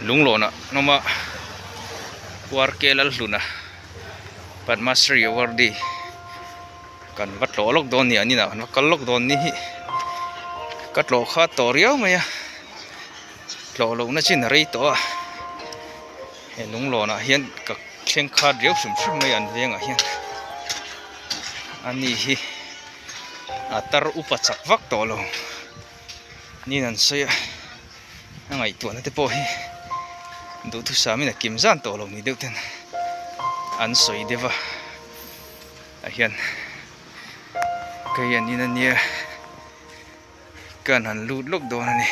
Lunglawnah an awm a, Puarke Lalhluna Padmasri awardee kan va tlawh lawk dawn ni an inah kan va kal lawk dawn ni hi ka tlawh kha tawh riau mai a tlawh lohna chin a rei tawh a he lunglawnah hian ka thleng khat riau hrim hrim mai an vengah hian ani hi a tar upa chak vak tawh lo niin an sawi a a ngaihtuahna te pawh hi duhthusam in a kim zan tawh lo ni deuh ten an sawi deuh a ah hian kei an in ania kan han lut lawk dawn a ni.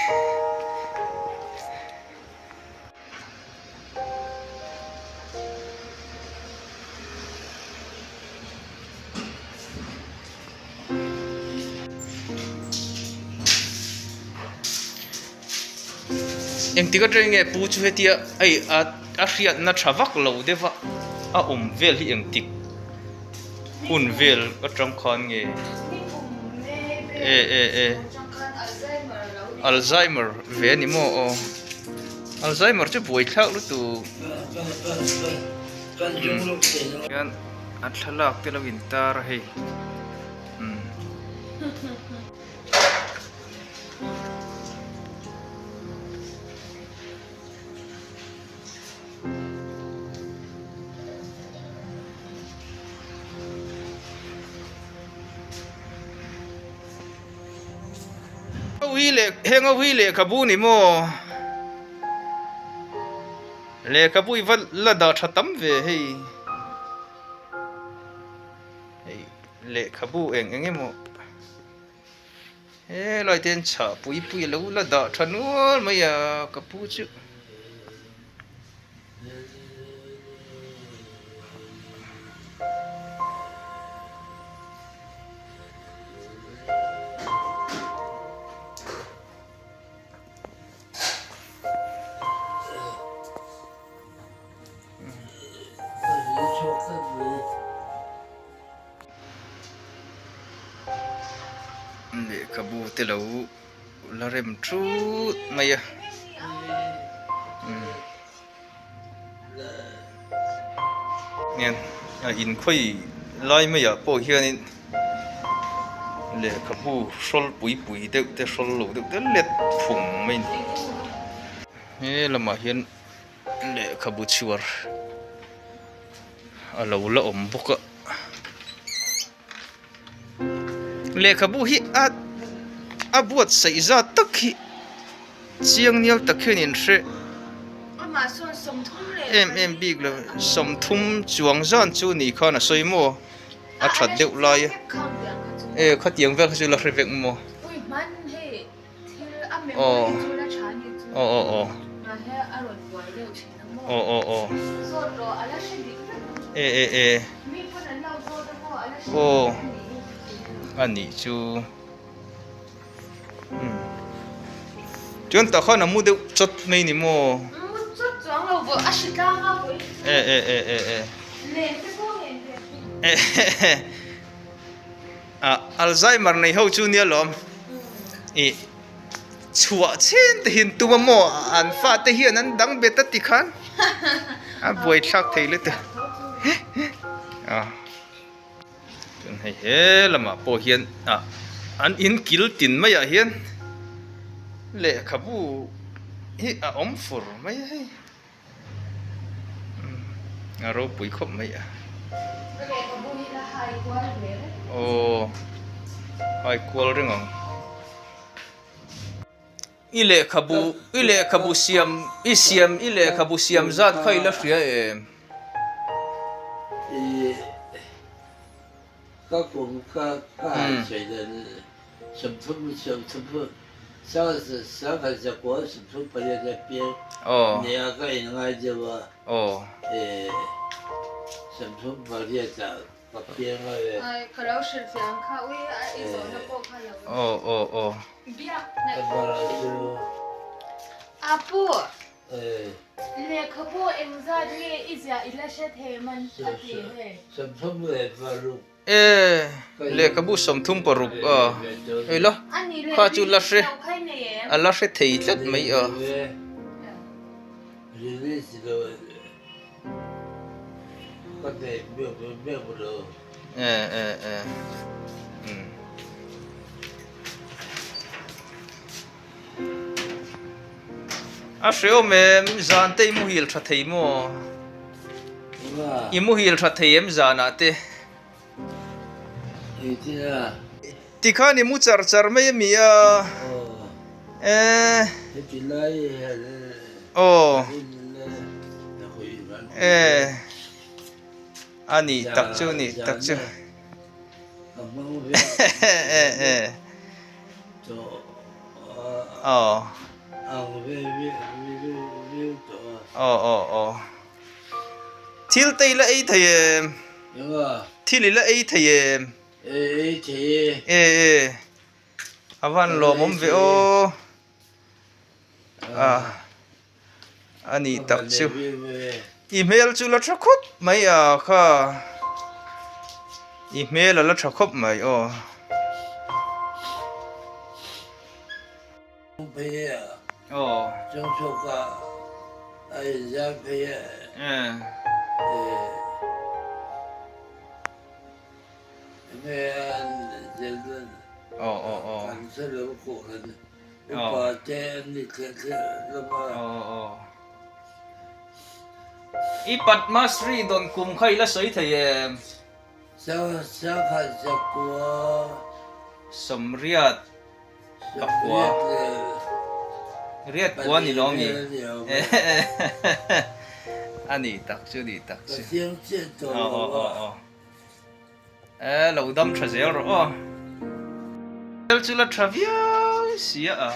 Engtik atang nge pu chu hetia hei a a hriatna tha vak lo deuh a a awm vel hi engtik hun vel atang khan nge e e e Alzheimer ve a ni maw aw Alzheimer chu buaithlak lutuk hian a thlalak te lo intar a hei umm. Ui leh heng a ui lehkhabu ni maw lehkhabu i va la dah tha tam ve hei hei lehkhabu eng eng emaw helai te hian chhah pui pui a lo la dah tha nual mai a ka pu chu. Lehkhabu te lo la rem thut mai a hian a inkhawi lai maiah pawh hianin lehkhabu hrawl pui pui deuh te hrawl lo deuh te let phung mai a ni he lamah hian lehkhabu chhuar a lo la awm bawk a lehkhabu hi a a buatsaih zat tak hi chiang nial tak hian in hre em em bik lo sawmthum chuang zan chu ni khan a sawi maw a that deuh lai a e khatiang vel kha chu la hre vek maw aw aw aw aw aw aw aw e e e aw a nih chu umm chuan tah khan a mu deuh chawt mai ni maw e e e e e e e Ah Alzheimer nei ho chu nia lawm ih chhuah chin te hian tum a maw an fate hian an dang bet a ti khan a buaithlak thei lutuk ah chuan hei he lamah pawh hian ah an in kil tin maiah hian lehkhabu hi a awm fur mai a hei. A ropui khawp mai a. Aw hai kual reng ang. I lehkhabu i lehkhabu siam i siam i lehkhabu siam zat kha i la hria em? Ka kum ka ka han sawi dan 30 30 39 a piang nia ka inngai deuh a, 38 ah ka piang a ve. E lehkhabu 36 a hei la kha chu la hre a la hre thei tlat mai a. Eh eh eh umm. A hreawm em zan te i muhil tha thei maw? I muhil tha thei em zanah te? Tikhan i mu char char mai a mi a? Eh. Aw. Eh. A nih tak chu nih tak chu. Eh eh. Aw. Aw aw aw. Thil te i la ei thei em? Thil i la ei thei em? Ei thei e. E e. A van lawmawm ve aw. A a nih tak chu. I hmel chu la tha khawp mai a kha. I hmel a la tha khawp mai aw. Aw. Aw aw aw. Aw aw. I Padmasri dawn kum kha i la sawi thei em? Sawmriat Pakua. Riat kua ni lo mi? A ni tak chu ni tak chu. Aw aw aw aw. E lo dam tha zel rawh aw. Zel chu la tha viau sia a.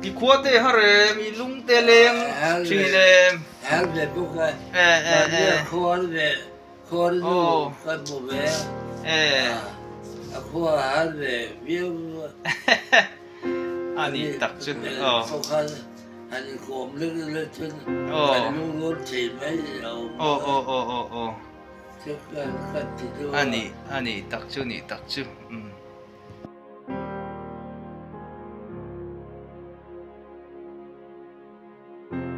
I khua te har em i lung te leng thin em. E e e. Aw. E. A ni tak chu aw. Aw. Aw aw aw aw aw. A ni a ni tak chu ni tak chu umm.